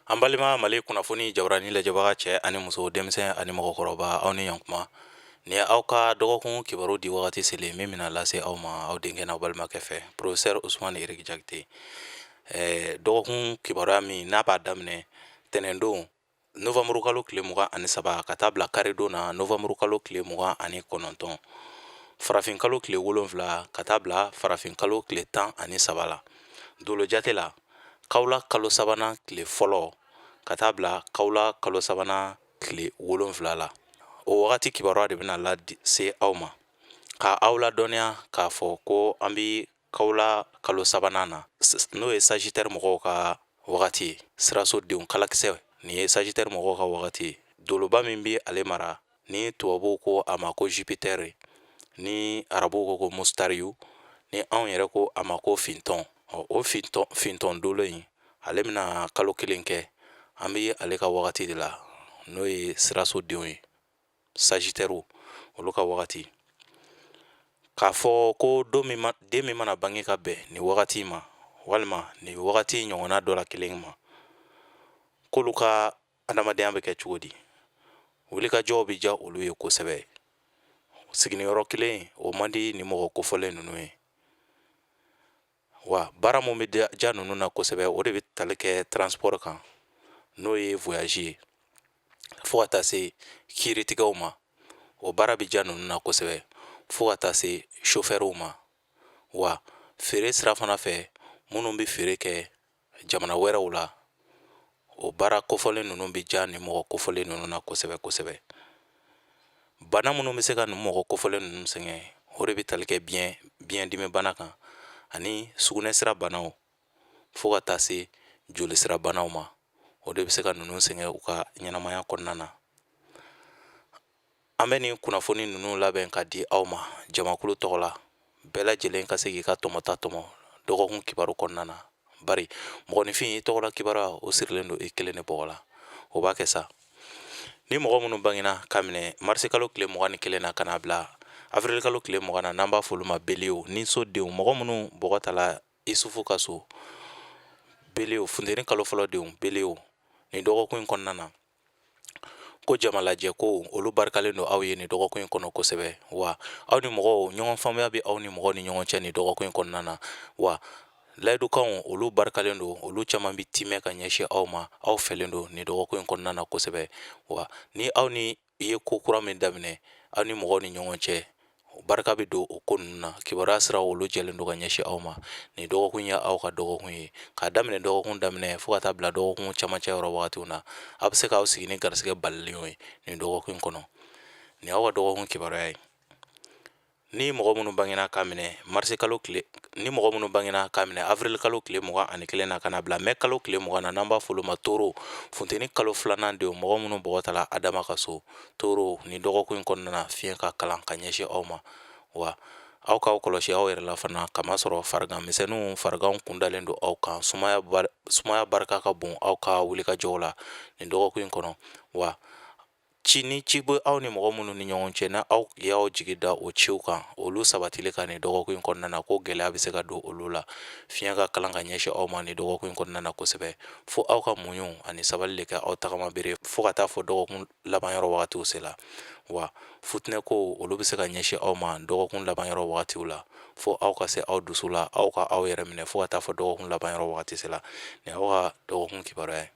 An balima Mali kunnafoni jabarani lajɛbaga cɛ ani muso, denmisɛn ani mɔgɔkɔrɔba, aw ni ɲankuma. Nin ye aw ka dɔgɔkun kibaru di wagati selen min bɛna lase aw ma aw denkɛ n'aw balimakɛ fɛ, professeur Usumani Eriki Jakite. Dɔgɔkun kibaruya min n'a b'a daminɛ tɛnɛndon novembre kalo tile 23 ka taa bila karidon na novembre kalo tile 29, farafin kalo tile 7 ka taa bila farafin kalo tile 13 la, dolo jate la kawula kalo sabanan tile fɔlɔ ka taa bila kawula kalo sabanan tile 7 la, o wagati kibaruya de bɛna lase aw ma ka aw ladɔnniya k'a fɔ ko an bɛ kawula kalo sabanan na, n'o ye sagittaire mɔgɔw ka wagati ye, siraso denw kalakisɛ. Nin ye sagittaire mɔgɔw ka wagati ye. Doloba min bɛ ale mara ni tubabuw ko a ma ko Jupiter, ni arabuw ko ko Mustariyu, ni anw yɛrɛ ko a ma ko fintɔn. O fintɔn dolo in, ale bɛna kalo kelen kɛ. An bɛ ale ka wagati de la, n'o ye siraso denw ye, sagittaire olu ka wagati. K'a fɔ ko don min den min mana bange ka bɛn nin wagati ma walima nin wagati ɲɔgɔnna dɔ la kelen ma, k'olu ka adamadenya bɛ kɛ cogo di? Wulikajɔw bɛ diya olu ye kosɛbɛ. Siginiyɔrɔ kelen, o man di nin mɔgɔ kofɔlen ninnu ye. Wa baara min bɛ diya ninnu na kosɛbɛ, o de bɛ tali kɛ transport kan, n'o ye voyage ye, fo ka taa se kiiritigɛw ma. O baara bɛ diya ninnu na kosɛbɛ, fo ka taa se chauffeurw ma. Wa feere sira fana fɛ, minnu bɛ feere kɛ jamana wɛrɛw la, o baara kofɔlen ninnu bɛ diya nin mɔgɔ kofɔlen ninnu na kosɛbɛ kosɛbɛ. Bana minnu bɛ se ka nin mɔgɔ kofɔlen ninnu sɛgɛn, o de bɛ tali kɛ biyɛndimi bana kan ani sugunɛsira banaw, fo ka taa se jolisira banaw ma. O de bɛ se ka ninnu sɛgɛn u ka ɲɛnamaya kɔnɔna na. An bɛ nin kunnafoni ninnu labɛn ka di aw ma jamakulu tɔgɔ la, bɛɛ lajɛlen ka se k'i ka tɔmɔta tɔmɔ dɔgɔkun kibaru kɔnɔna na, bari mɔgɔninfin, i tɔgɔla kibaruya, o sirilen don i kelen de bɔgɔ la. O b'a kɛ sa ni mɔgɔ minnu bangena ka minɛ marisi kalo tile 21 na ka n'a bila avril kalo tile 20 na, n'an b'a fɔ olu ma bélier ni so denw, mɔgɔ minnu bɔgɔ tala Isufu ka so, bélier, funteni kalo fɔlɔ denw, bélier, nin dɔgɔkun in kɔnɔna na, ko jamalajɛ ko olu barikalen don aw ye nin dɔgɔkun in kɔnɔ kosɛbɛ. Wa aw ni mɔgɔw ɲɔgɔn faamuya bɛ aw ni mɔgɔw ni ɲɔgɔn cɛ nin dɔgɔkun in kɔnɔna na. Wa layidukanw, olu barikalen don, olu caman bɛ timɛ ka ɲɛsin aw ma. Aw fɛlen don nin dɔgɔkun in kɔnɔna na kosɛbɛ. Wa ni aw ni i ye ko kura min daminɛ aw ni mɔgɔw ni ɲɔgɔn cɛ, barika bɛ don o ko ninnu na. Kibaruya sira, olu jɛlen don ka ɲɛsin aw ma. Nin dɔgɔkun ye aw ka dɔgɔkun ye. K'a daminɛ dɔgɔkun daminɛ fo ka taa bila dɔgɔkun camancɛ yɔrɔ wagatiw na, aw bɛ se k'aw sigi ni garisɛgɛ balilenw ye nin dɔgɔkun in kɔnɔ. Nin y'aw ka dɔgɔkun kibaruya ye. Ni mɔgɔ minnu bangena k'a minɛ marisi kalo tile, ni mɔgɔ minnu bangena k'a minɛ avril kalo tile 21 na ka na bila mɛ kalo tile 20 na, n'an b'a fɔ olu ma taureau, funteni kalo filanan denw, mɔgɔ minnu bɔgɔ tala Adama ka so, taureau, nin dɔgɔkun in kɔnɔna na, fiɲɛ ka kalan ka ɲɛsin aw ma. Wa aw k'aw kɔlɔsi aw yɛrɛ la fana, kamasɔrɔ farigan misɛnninw, fariganw kundalen don aw kan. Sumaya barika ka bon aw ka wulikajɔw la nin dɔgɔkun in kɔnɔ. Wa ci ni ci bɛ aw ni mɔgɔ minnu ni ɲɔgɔn cɛ, na aw y'aw jigi da o ciw kan, olu sabatili kan nin dɔgɔkun in kɔnɔna na, ko gɛlɛya bɛ se ka don olu la. Fiɲɛ ka kalan ka ɲɛsin aw ma nin dɔgɔkun in kɔnɔna na kosɛbɛ, fo aw ka muɲu ani sabali de kɛ aw tagama bere fo ka taa fɔ dɔgɔkun laban yɔrɔ wagatiw sela. Wa futinɛ ko, olu bɛ se ka ɲɛsin aw ma dɔgɔkun laban yɔrɔ wagatiw la, fo aw ka se aw dusu la, aw ka aw yɛrɛ minɛ fo ka taa fɔ dɔgɔkun laban yɔrɔ wagati sela. Nin y'aw ka dɔgɔkun kibaruya ye.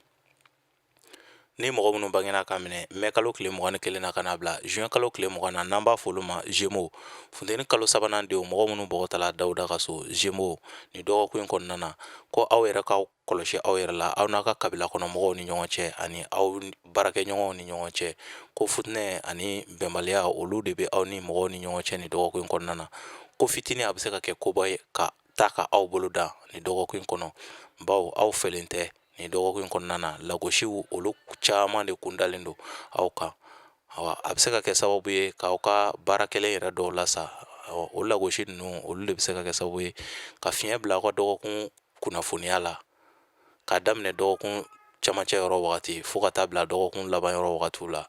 Ni mɔgɔ minnu bangena ka minɛ mɛ kalo tile 21 na ka n'a bila juin kalo tile 20 na, n'an b'a fɔ olu ma Gémeaux, funteni kalo sabanan denw, mɔgɔ minnu bɔgɔ tala Dawuda ka so, Gémeaux, nin dɔgɔkun in kɔnɔna na, ko aw yɛrɛ k'aw kɔlɔsi aw yɛrɛ la aw n'a ka kabila kɔnɔ mɔgɔw ni ɲɔgɔn cɛ ani aw baarakɛɲɔgɔnw ni ɲɔgɔn cɛ, ko futinɛ ani bɛnbaliya, olu de bɛ aw ni mɔgɔw ni ɲɔgɔn cɛ nin dɔgɔkun in kɔnɔna na. Ko fitinin, a bɛ se ka kɛ koba ye ka taa ka aw bolo da nin dɔgɔkun in kɔnɔ, bawo aw fɛlen tɛ nin dɔgɔkun in kɔnɔna na. Lagosiw, olu caman de kundalen don aw kan. Awa, a bɛ se ka kɛ sababu ye k'aw ka baara kɛlen yɛrɛ dɔw lasa. O lagosi ninnu, olu de bɛ se ka kɛ sababu ye ka fiɲɛ bila aw ka dɔgɔkun kunnafoniya la, k'a daminɛ dɔgɔkun camancɛ yɔrɔ wagati fo ka taa bila dɔgɔkun laban yɔrɔ wagatiw la.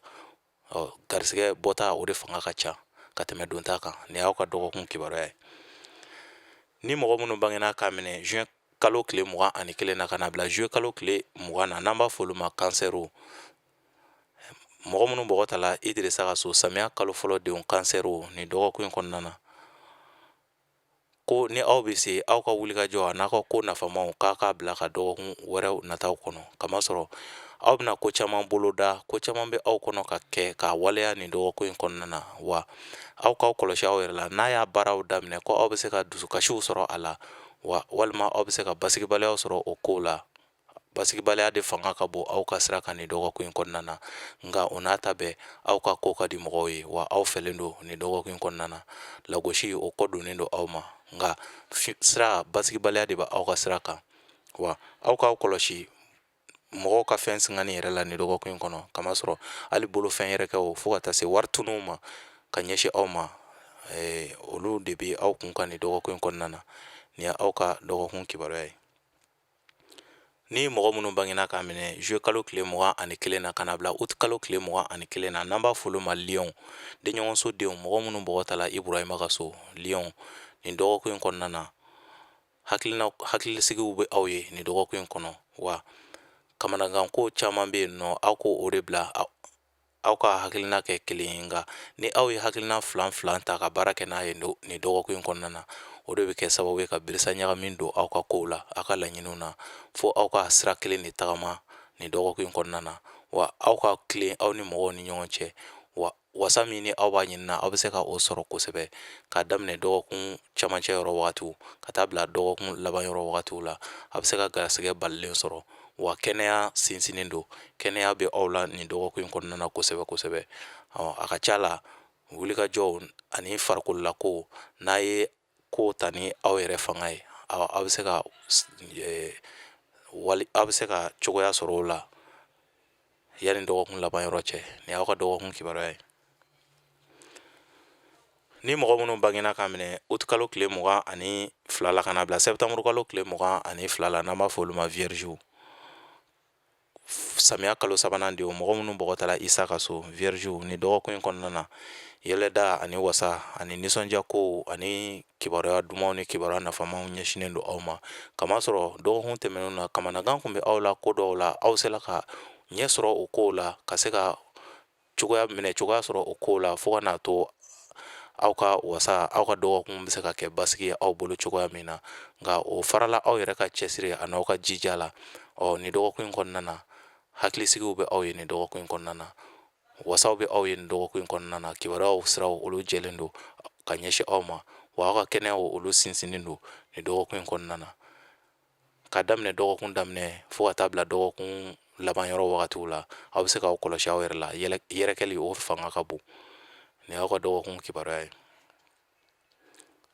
Ɔ garisɛgɛ bɔta, o de fanga ka ca ka tɛmɛ donta kan. Nin y'aw ka dɔgɔkun kibaruya ye. Ni mɔgɔ minnu bangena k'a minɛ juin kalo tile 21 na ka na bila juillet kalo tile 20 na, n'an b'a fɔ olu ma kansɛriw. Mɔgɔ minnu bɔgɔ tala Idirisa ka so, samiya kalo fɔlɔ denw, kansɛriw, nin dɔgɔkun in kɔnɔna na, ko ni aw bɛ se, aw ka wulikajɔ a n'a ka ko nafamaw k'a k'a bila ka dɔgɔkun wɛrɛw nataw kɔnɔ, kamasɔrɔ aw bɛna ko caman boloda, ko caman bɛ aw kɔnɔ ka kɛ k'a waleya nin dɔgɔkun in kɔnɔna na. Wa aw k'aw kɔlɔsi aw yɛrɛ la, n'a y'a baaraw daminɛ ko aw bɛ se ka dusukasiw sɔrɔ a la, wa walima aw bɛ se ka basigibaliyaw sɔrɔ o kow la. Basigibaliya de fanga ka bon aw ka sira kan nin dɔgɔkun in kɔnɔna na. Nka o n'a ta bɛɛ, aw ka ko ka di mɔgɔw ye, wa aw fɛlen don nin dɔgɔkun in kɔnɔna na. Lagosi, o kɔ donnen don aw ma, nka sira basigibaliya de bɛ aw ka sira kan. Wa aw k'aw kɔlɔsi mɔgɔw ka fɛn singani yɛrɛ la nin dɔgɔkun in kɔnɔ, kamasɔrɔ hali bolofɛn yɛrɛkɛw, fo ka taa se wari tununw ma ka ɲɛsin aw ma, olu de bɛ aw kun kan nin dɔgɔkun in kɔnɔna na. Nin ye aw ka dɔgɔkun kibaruya ye. Ni mɔgɔ minnu bangena k'a minɛ juillet kalo tile 21 na ka na bila août kalo tile 21 na, n'an b'a fɔ olu ma lion, denɲɔgɔnso denw, mɔgɔ minnu bɔgɔ tala Iburahima ka so, lion, nin dɔgɔkun in kɔnɔna na, hakilina hakilisigiw bɛ aw ye nin dɔgɔkun in kɔnɔ. Wa kamanaganko caman bɛ yen nɔ, aw k'o o de bila aw ka hakilina kɛ kelen ye. Nka ni aw ye hakilina filan filan ta ka baara kɛ n'a ye nin dɔgɔkun in kɔnɔna na, o de bɛ kɛ sababu ye ka birisa ɲagami don aw ka kow la, aw ka laɲiniw na, fo aw ka sira kelen de tagama nin dɔgɔkun in kɔnɔna na. Wa aw ka tilen aw ni mɔgɔw ni ɲɔgɔn cɛ, wa wasa min ni aw b'a ɲini na, aw bɛ se ka o sɔrɔ kosɛbɛ k'a daminɛ dɔgɔkun camancɛ yɔrɔ wagatiw ka taa bila dɔgɔkun laban yɔrɔ wagatiw la. A bɛ se ka garisɛgɛ balilen sɔrɔ, wa kɛnɛya sinsinnen don, kɛnɛya bɛ aw la nin dɔgɔkun in kɔnɔna na kosɛbɛ kosɛbɛ. A ka ca la, wulikajɔw ani farikololako, n'a ye ko ta ni aw yɛrɛ fanga ye, aw bɛ se ka wali aw bɛ se ka cogoya sɔrɔ o la yanni dɔgɔkun laban yɔrɔ cɛ. Nin y'aw ka dɔgɔkun kibaruya ye. Ni mɔgɔ minnu bangena k'a minɛ août kalo tile 22 la ka na bila septembre kalo tile 22 la, n'an b'a fɔ olu ma viergew, samiya kalo sabanan denw, mɔgɔ minnu bɔgɔ tala Isa ka so, viergew, ni dɔgɔkun in kɔnɔna na, yɛlɛda ani wasa ani nisɔndiya kow ani kibaruya dumanw ni kibaruya nafamaw ɲɛsinnen don aw ma, kamasɔrɔ dɔgɔkun tɛmɛnenw na, kamanagan tun bɛ aw la ko dɔw la, aw sela ka ɲɛ sɔrɔ o kow la, ka se ka cogoya minɛ cogoya sɔrɔ o kow la, fo ka n'a to aw ka wasa, aw ka dɔgɔkun bɛ se ka kɛ basigi ye aw bolo cogoya min na. Nka o farala aw yɛrɛ ka cɛsiri ani aw ka jija la. Ɔ nin dɔgɔkun in kɔnɔna na, hakilisigiw bɛ aw ye nin dɔgɔkun in kɔnɔna na, wasaw bɛ aw ye nin dɔgɔkun in kɔnɔna na, kibaruyaw siraw olu jɛlen don ka ɲɛsin aw ma, wa aw ka kɛnɛyaw olu sinsinnen don nin dɔgɔkun in kɔnɔna na. Ka daminɛ dɔgɔkun daminɛ fo ka taa bila dɔgɔkun laban yɔrɔ wagatiw la, aw bɛ se k'aw kɔlɔsi aw yɛrɛ la, yɛrɛkɛli o fanga ka bon. Nin y'aw ka dɔgɔkun kibaruya ye.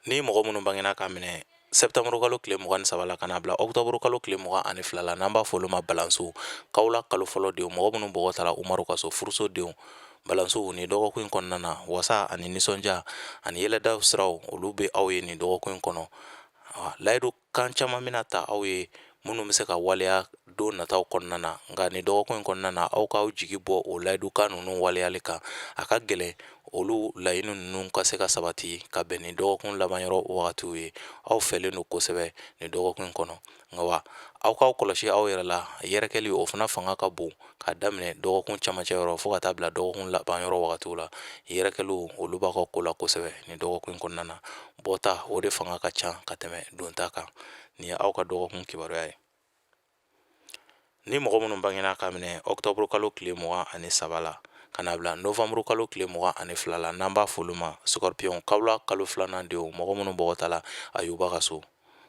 Ni mɔgɔ minnu bangena k'a minɛ septembre kalo tile 23 la ka n'a bila octobre kalo tile 22 la, n'an b'a fɔ olu ma balansiw, kawula kalo fɔlɔ denw, mɔgɔ minnu bɔgɔ tala Umaru ka so, furuso denw, balansiw, nin dɔgɔkun in kɔnɔna na, wasa ani nisɔndiya ani yɛlɛda siraw olu bɛ aw ye nin dɔgɔkun in kɔnɔ. Layidu kan caman bɛna ta aw ye minnu bɛ se ka waleya don nataw kɔnɔna na. Nka nin dɔgɔkun in kɔnɔna na, aw k'aw jigi bɔ o layidukan ninnu waleyali kan. A ka gɛlɛn olu laɲini ninnu ka se ka sabati ka bɛn nin dɔgɔkun laban yɔrɔ wagatiw ye. Aw fɛlen don kosɛbɛ nin dɔgɔkun in kɔnɔ. Nka wa aw k'aw kɔlɔsi aw yɛrɛ la, yɛrɛkɛli o fana fanga ka bon k'a daminɛ dɔgɔkun camancɛ yɔrɔ fo ka taa bila dɔgɔkun laban yɔrɔ wagatiw la. Yɛrɛkɛliw olu b'aw ka ko la kosɛbɛ nin dɔgɔkun in kɔnɔna na. Bɔta o de fanga ka ca ka tɛmɛ donta kan. Nin ye aw ka dɔgɔkun kibaruya ye. Ni mɔgɔ minnu bangena k'a minɛ octobre kalo tile 23 la ka n'a bila novembre kalo tile 22 la, n'an b'a fɔ olu ma scorpion, kawula kalo filanan denw, mɔgɔ minnu bɔgɔ tala Ayuba ka so,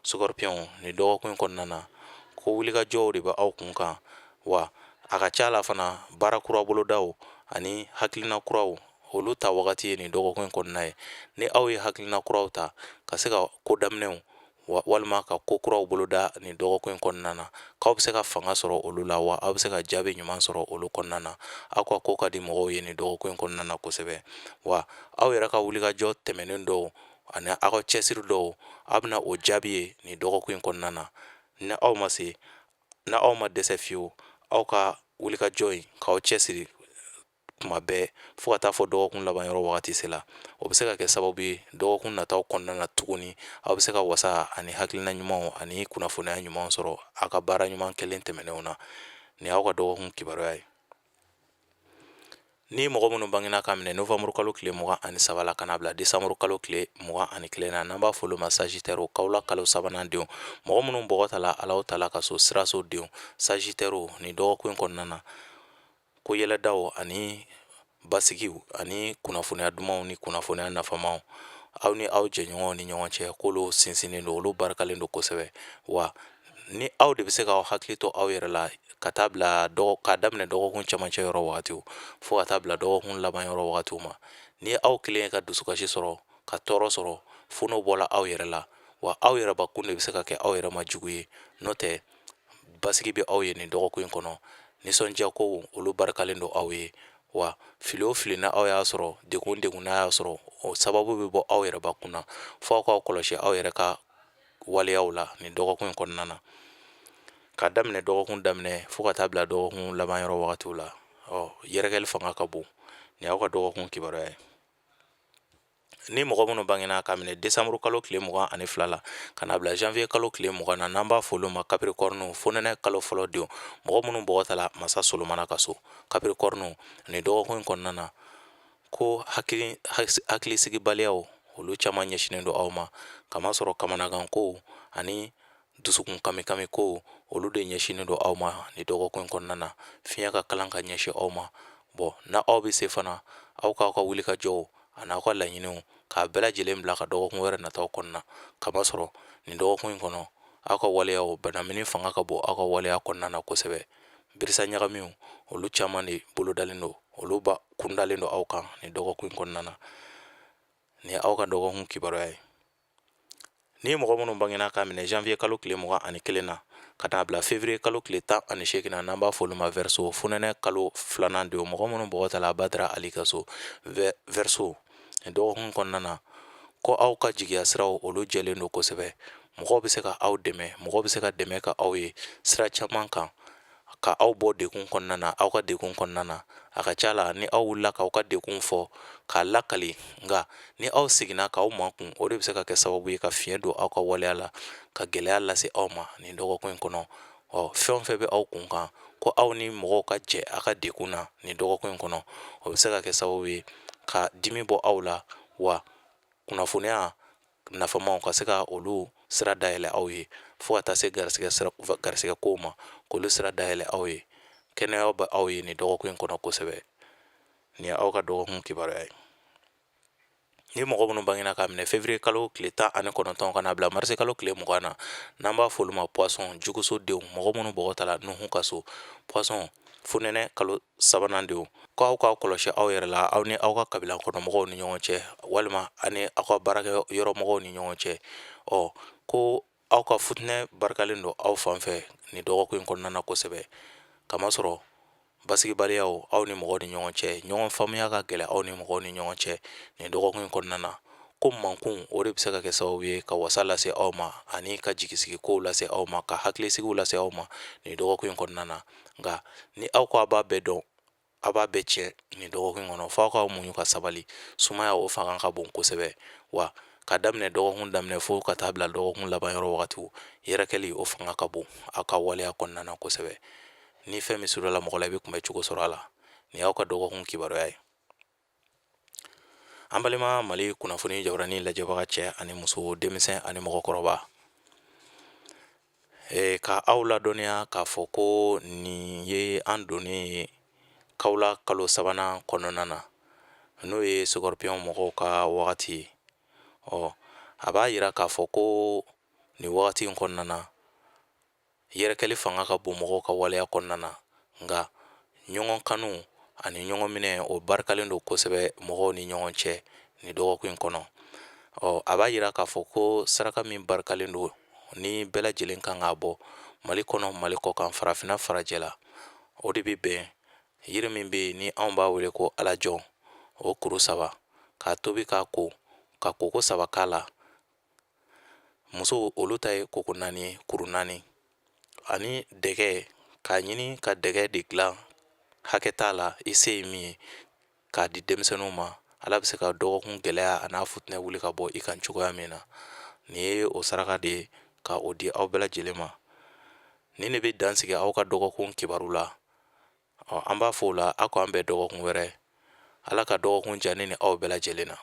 scorpion, nin dɔgɔkun in kɔnɔna na, ko wulikajɔw de bɛ aw kun kan. Wa a ka ca la fana, baara kura bolodaw ani hakilina kuraw olu ta wagati ye nin dɔgɔkun in kɔnɔna ye. Ni aw ye hakilina kuraw ta ka se ka ko daminɛw walima ka ko kuraw boloda nin dɔgɔkun in kɔnɔna na, k'aw bɛ se ka fanga sɔrɔ olu la, wa aw bɛ se ka jaabi ɲuman sɔrɔ olu kɔnɔna na. Aw ka ko ka di mɔgɔw ye nin dɔgɔkun in kɔnɔna na kosɛbɛ. Wa aw yɛrɛ ka wulikajɔ tɛmɛnen dɔw ani aw ka cɛsiri dɔw, aw bɛna o jaabi ye nin dɔgɔkun in kɔnɔna na. Ni aw ma se, ni aw ma dɛsɛ fiyewu, aw ka wulikajɔ in k'aw cɛsiri Tuma bɛɛ fo ka taa fɔ dɔgɔkun laban yɔrɔ wagati sela, o bɛ se ka kɛ sababu ye dɔgɔkun nataw kɔnɔna na tuguni, aw bɛ se ka wasa ani hakilina ɲumanw ani kunnafoniya ɲumanw sɔrɔ aw ka baara ɲuman kelen tɛmɛnenw na. Nin y'aw ka dɔgɔkun kibaruya ye. Ni mɔgɔ minnu bangena ka minɛ novembre kalo tile 23 la ka n'a bila décembre kalo tile 21 na, n'an b'a fɔ olu ma sagittaire, kawula kalo sabanan denw, mɔgɔ minnu bɔgɔ tala Alahu taala ka so siraso denw, sagittaire, nin dɔgɔkun in kɔnɔna na, ko yɛlɛdaw ani basigiw ani kunnafoniya dumanw ni kunnafoniya nafamaw aw ni aw jɛɲɔgɔnw ni ɲɔgɔn cɛ, k'olu sinsinnen don, olu barikalen don kosɛbɛ. Wa ni aw de bɛ se k'aw hakili to aw yɛrɛ la ka taa bila dɔgɔ k'a daminɛ dɔgɔkun cɛmancɛ yɔrɔ wagatiw fo ka taa bila dɔgɔkun laban yɔrɔ wagatiw ma, ni aw kelen ye ka dusukasi sɔrɔ, ka tɔɔrɔ sɔrɔ, fo n'o bɔla aw yɛrɛ la. Wa aw yɛrɛbakun de bɛ se ka kɛ aw yɛrɛ ma jugu ye. N'o tɛ, basigi bɛ aw ye nin dɔgɔkun in kɔnɔ. Nisɔndiya kow, olu barikalen don aw ye. Wa fili o fili na aw y'a sɔrɔ, degun degun n'a y'a sɔrɔ, o sababu bɛ bɔ aw yɛrɛbakun na. Fo aw k'aw kɔlɔsi aw yɛrɛ ka waleyaw la nin dɔgɔkun in kɔnɔna na, k'a daminɛ dɔgɔkun daminɛ fo ka taa bila dɔgɔkun laban yɔrɔ wagatiw la. Ɔ yɛrɛkɛli fanga ka bon. Nin y'aw ka dɔgɔkun kibaruya ye. Ni mɔgɔ minnu bangena ka minɛ décembre kalo tile 22 la ka n'a bila janvier kalo tile 20 na, n'an b'a fɔ olu ma capricorne, fonɛnɛ kalo fɔlɔ denw, mɔgɔ minnu bɔgɔ tala masa Solomana ka so, capricorne, nin dɔgɔkun in kɔnɔna na, ko hakilisigibaliyaw, olu caman ɲɛsinnen don aw ma, kamasɔrɔ kamanagankow ani dusukun kamikami kow, olu de ɲɛsinnen don aw ma nin dɔgɔkun in kɔnɔna na. Fiɲɛ ka kalan ka ɲɛsin aw ma. Bɔn, na aw bɛ se fana, aw k'aw ka wulikajɔw ani aw ka laɲiniw k'a bɛɛ lajɛlen bila ka dɔgɔkun wɛrɛ nataw kɔnɔna, kamasɔrɔ nin dɔgɔkun in kɔnɔ, aw ka waleyaw banamini fanga ka bon aw ka waleya kɔnɔna na kosɛbɛ. Birisa ɲagamiw, olu caman de bolodalen don, olu ba kundalen don aw kan nin dɔgɔkun in kɔnɔna na. Nin ye aw ka dɔgɔkun kibaruya ye. Ni mɔgɔ minnu bangena k'a minɛ janvier kalo tile 21 na ka n'a bila février kalo tile 18 na, n'an b'a fɔ olu ma verseau, fonɛnɛ kalo filanan denw, mɔgɔ minnu bɔgɔ tala Badara Ali ka so, verseau, nin dɔgɔkun kɔnɔna na, ko aw ka jigiya siraw, olu jɛlen don kosɛbɛ. Mɔgɔw bɛ se ka aw dɛmɛ, mɔgɔw bɛ se ka dɛmɛ ka aw ye sira caman kan ka aw bɔ degun kɔnɔna na. Aw ka degun kɔnɔna na, a ka ca la ni aw wulila k'aw ka degun fɔ k'a lakali, nka ni aw seginna k'aw makun, o de bɛ se ka kɛ sababu ye ka fiɲɛ don aw ka waleya la, ka gɛlɛya lase aw ma nin dɔgɔkun in kɔnɔ. Ɔ fɛn o fɛn bɛ aw kun kan ko aw ni mɔgɔw ka jɛ aw ka degun na nin dɔgɔkun in kɔnɔ, o bɛ se ka kɛ sababu ye ka dimi bɔ aw la, wa kunnafoniya nafamaw ka se ka olu sira dayɛlɛ aw ye, fo ka taa se garisɛgɛ kow ma, k'olu sira dayɛlɛ aw ye. Kɛnɛya bɛ aw ye nin dɔgɔkun in kɔnɔ kosɛbɛ. Nin ye aw ka dɔgɔkun kibaruya ye. Ni mɔgɔ minnu bangena k'a minɛ février kalo tile 19 ka n'a bila mars kalo tile 20 na, n'an b'a fɔ olu ma poisson, juguso denw, mɔgɔ minnu bɔgɔ tala Nuhu ka so, poisson, fonɛnɛ kalo sabanan denw, ko aw k'aw kɔlɔsi aw yɛrɛ la, aw ni aw ka kabila kɔnɔmɔgɔw ni ɲɔgɔn cɛ, walima ani aw ka baarakɛ yɔrɔmɔgɔw ni ɲɔgɔn cɛ. Ɔ ko aw ka futinɛ barikalen don aw fan fɛ nin dɔgɔkun in kɔnɔna na kosɛbɛ, kamasɔrɔ basigibaliyaw aw ni mɔgɔw ni ɲɔgɔn cɛ, ɲɔgɔn faamuya ka gɛlɛn aw ni mɔgɔw ni ɲɔgɔn cɛ nin dɔgɔkun in kɔnɔna na. Ko mankun, o de bɛ se ka kɛ sababu ye ka wasa lase aw ma ani ka jigisigi kow lase aw ma, ka hakilisigiw lase aw ma nin dɔgɔkun in kɔnɔna na. Nka ni aw ko aw b'a bɛɛ dɔn, aw b'a bɛɛ tiɲɛ nin dɔgɔkun in kɔnɔ. Fo aw k'aw muɲu ka sabali. Sumaya, o fanga ka bon kosɛbɛ. Wa ka daminɛ dɔgɔkun daminɛ fo ka taa bila dɔgɔkun laban yɔrɔ wagatiw, yɛrɛkɛli, o fanga ka bon aw ka waleya kɔnɔna na kosɛbɛ. Ni fɛn min surula mɔgɔ la, i bɛ kunbɛ cogo sɔrɔ a la. Nin y'aw ka dɔgɔkun kibaruya ye. An balima Mali kunnafoni jabaranin lajɛbaga, cɛ ani muso, denmisɛn ani mɔgɔkɔrɔba, ka aw ladɔnniya k'a fɔ ko nin ye an donnen ye kawula kalo sabanan kɔnɔna na, n'o ye scorpion mɔgɔw ka wagati ye. Ɔ a b'a yira k'a fɔ ko nin wagati in kɔnɔna na, yɛrɛkɛli fanga ka bon mɔgɔw ka waleya kɔnɔna na, nka ɲɔgɔn kanu ani ɲɔgɔn minɛ, o barikalen don kosɛbɛ mɔgɔw ni ɲɔgɔn cɛ nin dɔgɔkun in kɔnɔ. Ɔ a b'a yira k'a fɔ ko saraka min barikalen don ni bɛɛ lajɛlen kan k'a bɔ Mali kɔnɔ, Mali kɔkan, farafinna, farajɛla, o de bɛ bɛn yiri min bɛ yen ni anw b'a wele ko alajɔn, o kuru saba, k'a tobi k'a ko, ka koko saba k'a la. Musow, olu ta ye koko naani ye, kuru naani, ani dɛgɛ, k'a ɲini ka dɛgɛ de dilan, hakɛ t'a la, i se ye min ye. k'a di denmisɛnninw ma, Ala bɛ se ka dɔgɔkun gɛlɛya a n'a futinɛ wuli ka bɔ i kan cogoya min na. Nin ye o saraka de ye ka o di aw bɛɛ lajɛlen ma. Nin de bɛ dan sigi aw ka dɔgɔkun kibaru la. Ɔ, an b'a fɔ o la, aw k'an bɛn dɔgɔkun wɛrɛ. Ala ka dɔgɔkun diya ne ni aw bɛɛ lajɛlen na.